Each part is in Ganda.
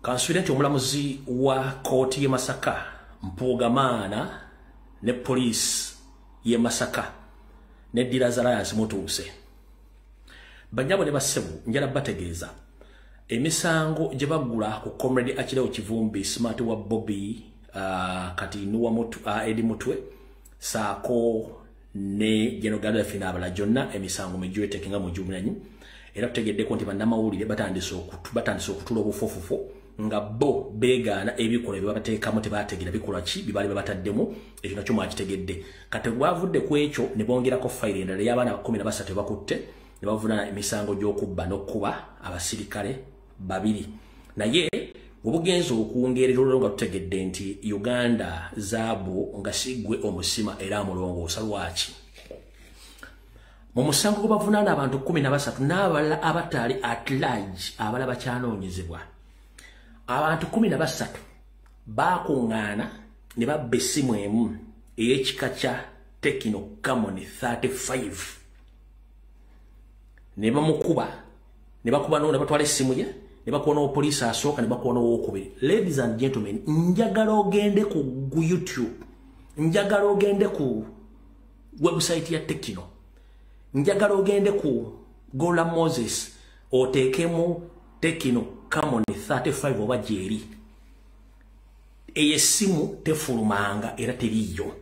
Kansubire nti omulamuzi wa kkooti y'e Masaka Mpuuga-Maana ne poliisi y'e Masaka ne Dealers Alliance mutuuse. Bannyabo ne bassebo, njala bategeeza emisango gye baggula ku Comrade Achileo Kivumbi, smart wa Bobi, kati Nuwa Mutu, Eddie Mutwe saako ne General Gaddafi n'abalala, gyonna emisango mijweteke nga mugimanyi. Era tutegeddeko nti bannamawulire batandise okutula obufofofo nga bo beegaana ebikolwa bye babateekamu, tebategeera bikolwa ki bye baali babataddemu. Ekyo nakyo mwakitegedde. Kati bwavudde ku ekyo ne bongerako fayiro endala ey'abaana 13 bakutte ne bavunaana emisango gy'okubba n'okkuba abasirikale 2. Naye obugenzi okwongerera olwo nga tutegedde nti Uganda zaabu nga siggwe omusima era amulongoosa. Lwaki mu musango gwe bavunaana abantu 13 n'abalala abataali at large, abalala bakyanoonyezebwa? Abantu 13 baakuŋŋaana ne babba essimu emu ey'ekika kya Tecno Camon 35 ne bamukuba, ne bakuba ne batwala essimu ye, ne bakuba n'opoliisi asooka, ne bakuba n'owookubiri. Ladies and gentlemen, njagala ogende ku YouTube, njagala ogende ku website ya Tecno, njagala ogende ku Gola Moses, oteekemu Tecno Camon 35 oba gyeri. Eyo essimu tefulumanga era teriiyo.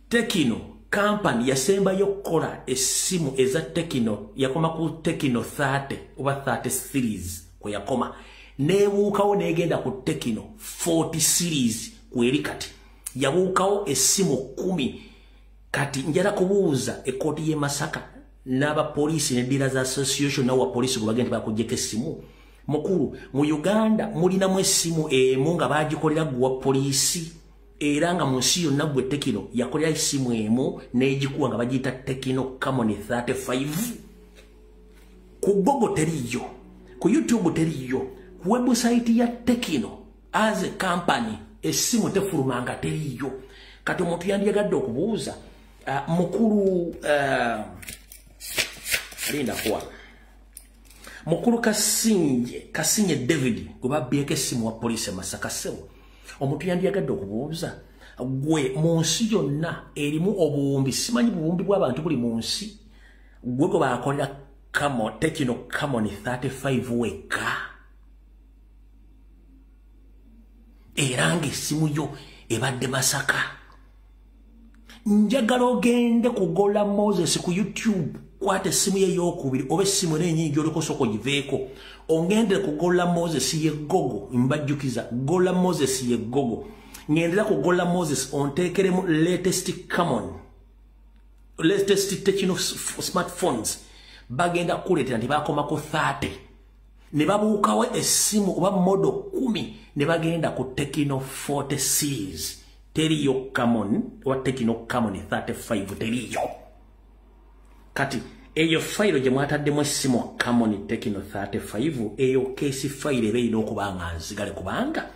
Tecno company yasembayo okukola essimu eza Tecno yakoma ku Tecno 30 oba 30 series kwe yakoma, neebuukawo n'egenda ku Tecno 40 series kweri. Kati yabuukawo essimu 10. Kati njala kubuuza ekkooti y'e Masaka n'abapoliisi ne Dealers Association nawa poliisi gwe bagenda bakuggyeko essimu. Mukulu, mu Uganda mulinamu essimu emu nga bagikolera gwa poliisi, era nga mu nsi yonna gwe Tecno yakolera essimu emu n'egikuwa nga bagiyita Tecno Camon 35. Ku Google teriiyo, ku YouTube teriiyo, ku website ya Tecno as a company essimu tefulumanga, teriiyo. Kati omuntu yandiyagadde okubuuza mukulu, linda kuwa mukulu Kasinje David gwe babbyeko essimu wa poliisi e Masaka. Ssebo, omuntu yandiyagadde okubuuza gwe, mu nsi yonna erimu obuwumbi, simanyi buwumbi bw'abantu buli mu nsi, gwe gwe bakolera Tecno Camon 35 wekka, era ng'essimu yo ebadde Masaka? Njagala ogende ku Gola Moses ku YouTube, kwata essimu ye eyokubiri oba essimu n'enyingi gy'oliko, sooka ogiveeko, ongendere ku Gola Moses ye Gogo. Mbajjukiza, Gola Moses ye Gogo. Ngendera ku Gola Moses onteekeremu latest Camon, latest Tecno smartphones. Bagenda kukuleetera nti bakoma ku 30 ne babuukawo essimu oba model 10 ne bagenda ku Tecno 40 series. Teriyo Camon oba Tecno Camon 35, teriyo. Kati eyo fayiro gye mwataddemu essimu Camon Tecno 35, eyo case fayiro eba erina okuba nga nzigale, kubanga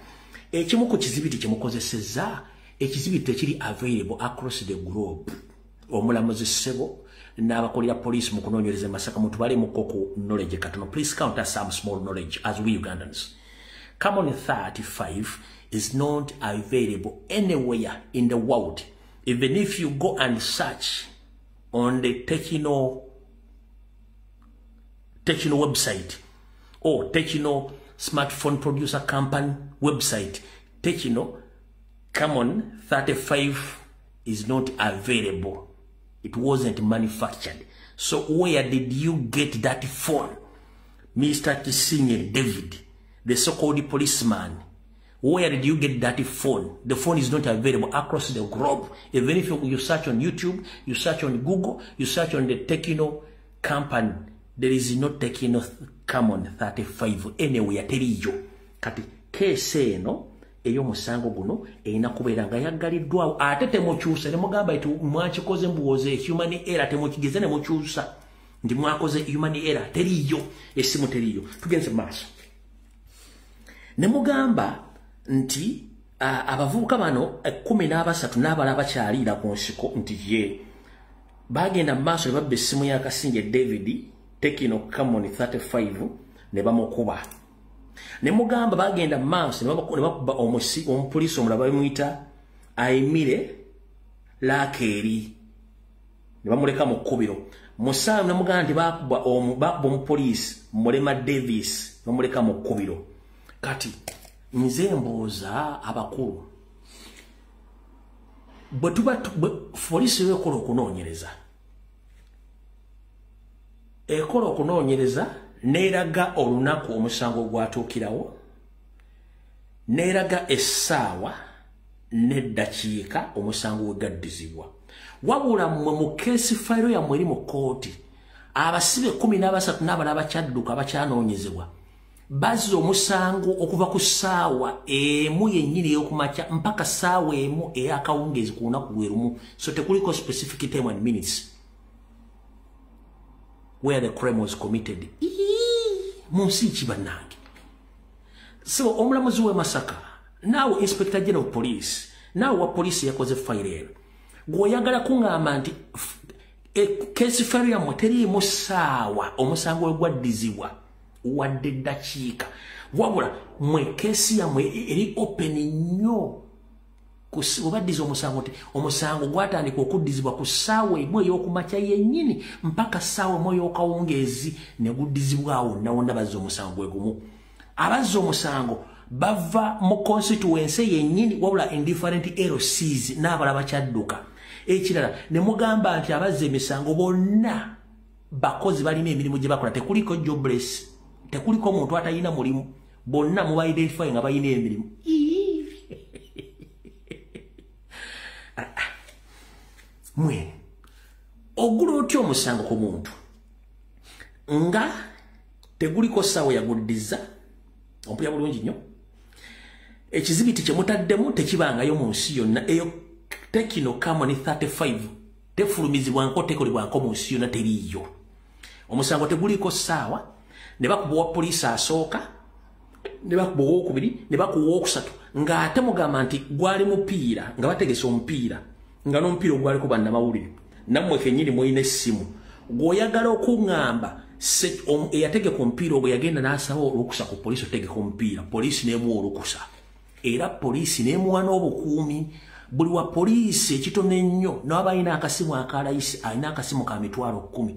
ekimu ku kizibiti kye mukozesezza, ekizibiti tekiri available across the globe. Omulamuzi ssebo n'abakolera poliisi mu kunoonyereza e Masaka, mutubalemuko ku knowledge katono. Please counter some small knowledge as we Ugandans. Camon 35 is not available anywhere in the world. Even if you go and search on the Tecno website or Tecno smartphone producer company website, Tecno Camon 35 is not available. It wasn't manufactured. So where did you get that phone? Mr. Kisinye David, the so-called policeman, where did you get that phone? The phone is not available across the globe. Even if you search on YouTube, you search on Google, you search on the Tecno company, there is no Tecno Camon 35 anywhere, teriyo. Kati case eno ey'omusango guno erina kubeera nga yaggaliddwawo, ate temukyusa ne mugamba nti mwakikoze mbuwoze human error. Temukigeze ne mukyusa nti mwakoze human error. Teriyo essimu, teriyo. Tugenze mu maaso ne mugamba nti abavubuka bano 13 n'abalala bakyaliira ku nsiko, nti ye bagenda mu maaso ne babba essimu ya Kasinje David, Tecno Camon 35, ne bamukuba. Ne mugamba bagenda mu maaso ne bakuba omupoliisi omulala bamuyita Aimire Lakeri, ne bamuleka mu kkubiro. Musanvu ne mugamba nti bakuba omupoliisi Mulema Davis, bamuleka mu kkubiro. Kati nze mbuuza abakulu, bwe tuba poliisi yo ekola okunoonyereza, ekola okunoonyereza n'eraga olunaku omusango gwatuukirawo, n'eraga essaawa n'eddakiika omusango we gaddizibwa. Wabula mmwe mu case file yammwe eri mu kkooti, abasibe 13 n'abalala abakyadduka abakyanoonyezebwa bazza omusango okuva ku ssaawa emu yennyini ey'okumakya mpaka ssaawa emu ey'akawungeezi ku lunaku lwe lumu. So tekuliko specific time and minutes where the crime was committed. Mu nsi ki bannange? So omulamuzi w'e Masaka, naawe Inspector General of Police, naawe wa poliisi yakoze fayiro eno, gw'oyagala kuŋŋamba nti case file yammwe teriimu ssaawa omusango we gwaddizibwa wadde eddakiika, wabula mwe case yammwe eri open nnyo webaddiza omusango nti omusango gwatandika okuddizibwa ku ssaawa emu ey'okumakya yennyini mpaka ssaawa emu ey'okawungeezi ne guddizibwawo wonna bazza omusango gwe gumu. Abazza omusango bava mu constituency yennyini wabula in different LCs n'abalala bakyadduka. Ekirala ne mugamba nti abazza emisango bonna bakozi balina emirimu gye bakola, tekuliko jobless, tekuliko muntu atalina mulimu, bonna muba identify nga balina emirimu. Mwe ogula otya omusango ku muntu nga teguliko ssaawa yaguddiza? Ompulira bulungi nnyo. Ekizibiti kye mutaddemu tekibangayo mu nsi yonna. Eyo Tecno Camon 35 tefulumizibwanko, tekolebwanko mu nsi yonna, teriiyo. Omusango teguliko ssaawa, ne bakuba owa poliisi asooka, ne bakuba owookubiri, ne bakuba owookusatu, ng'ate mugamba nti gwali mupiira, nga bategese omupiira, nga n'omupiira ogwaliko bannamawulire, nammwe kennyini mulina essimu. Gw'oyagala okuŋŋamba eyategeka omupiira ogwo yagenda n'asaba olukusa ku poliisi otegeka omupiira, poliisi n'emuwa olukusa, era poliisi n'emuwa n'obukuumi. Buli wa poliisi ekitono ennyo n'aba alina akasimu akalayisi, alina akasimu ka 10,000.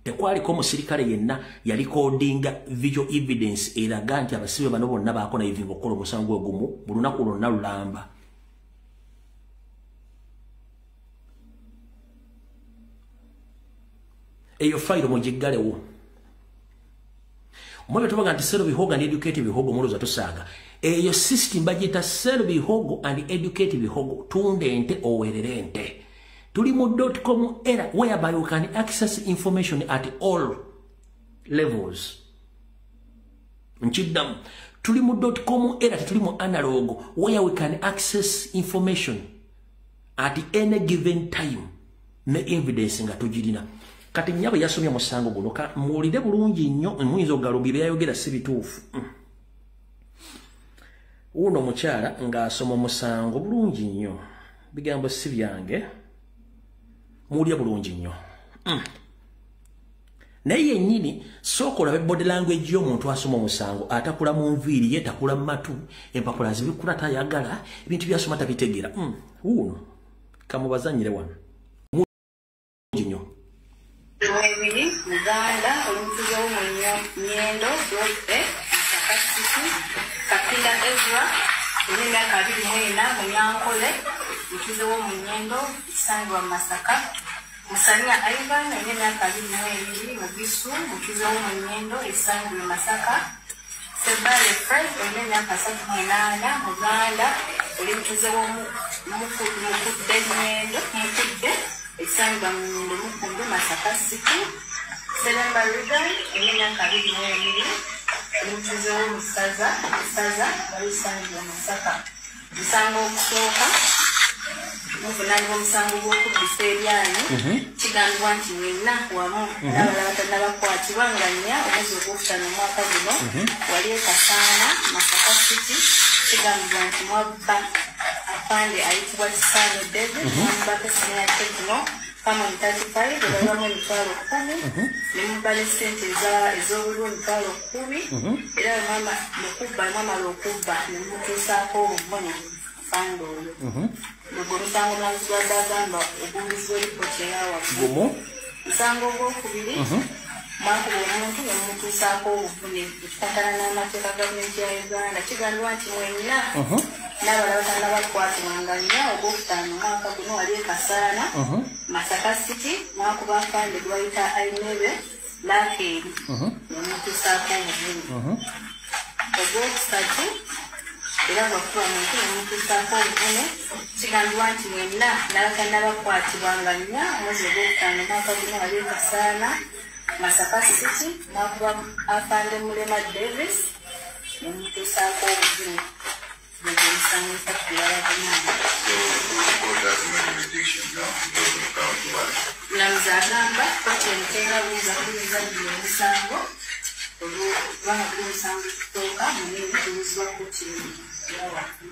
Tekwaliko omusirikale yenna yalikodinga visual evidence eraga nti abasibe bano bonna baakona ivinga okukola omusango ogumu mu lunaku lwonna lulamba. Eyo fayiro mugiggalewo. Omwebe tubaga nti sell bihogo and educate bihogo, mulowooza tusaaga. Eyo system bagiyita sell bihogo and educate bihogo, tunda ente owerere ente. Tuli mu .com era whereby you can access information at all levels. Nkiddamu, tuli mu .com era, tetuli mu analog, where we can access information at any given time ne evidence nga tugirina. Kati nnyabo yasomye omusango guno, muwulire bulungi nnyo, muyinza okugalubira byayogera si bituufu. Wuuno omukyala ng'asoma omusango bulungi nnyo, bigambo si byange, muwulire bulungi nnyo. Naye yennyini sooka olabe body language y'omuntu asoma omusango, atakula mu nviiri ye, takula mu matu, empapula azibikula tayagala, ebintu by'asoma tabitegeera. Wuuno kamubazannyire wano bulungi nnyo. Ebiri Muganda, omutuuze w'omu Nyendo Block A, Masaka City. Kakinda Ezra, olina emyaka 24, Munyankole, mutuuze w'omu Nyendo ekisangibwa mu Masaka. Musania Ivan, olina emyaka 22, Mugisu, mutuuze w'omu Nyendo ekisangibwa e Masaka. Sebale Fred, olina emyaka 38, Muganda, oli mutuuze w'omu Mukudde Nyendo, Mukudde ekisangibwa mu Nyendo Mukundu, Masaka City. Selemba Regan, olina emyaka 22, oli mutuuze w'omu Ssaza, Ssaza walisangibwa Masaka. Musango ogusooka, muvunaanibwa omusango gw'okubbisa eryanyi. Kigambibwa nti mwenna wamu n'abalala batannabakwatibwa nga 4 omwezi ogwokutaano omwaka guno wali e Kasaana, Masaka City. Kigambibwa nti mwabba afande ayitibwa Kisaano David, mwamubako essimu ya Tecno Kamon 35 ebalwamu 10,000 ne mubala ssente ez'obuliwo 10,000 era mukubba mwamala okubba ne mutuusaako obuvune afande oyo. Gwe musango omulamuzi gwadde agamba oguwulizibwa eripooti eyawaggulu. Musango ogwokubiri mwakuba omuntu ne mumutuusaako obuvune ekikontana n'amateeka gavumenti ya Uganda. Kigambibwa nti mwenna n'abalala batannabakwatibwa nga 4 Ogwokutaano omwaka guno wali e Kasaana, Masaka City, mwakuba afande gwe bayita Ainebe Lakeeri ne mumutuusaako obuvune. Ogwokusatu era gwakuba muntu ne mumutuusaako obuvune. Kigambibwa nti mwenna n'abatannabakwatibwa nga 4 omwezi Ogwokutaano omwaka guno wali e Kasaana, Masaka City, mwakuba afande Mulema Davis ne mumutuusaako obuvune. Mulamuzi agamba kkooti eno terina buyinza kuwuliriza buli omusango olw'okubanga guli musango gusooka munene guwulizibwa kkooti eno eyawaggulu.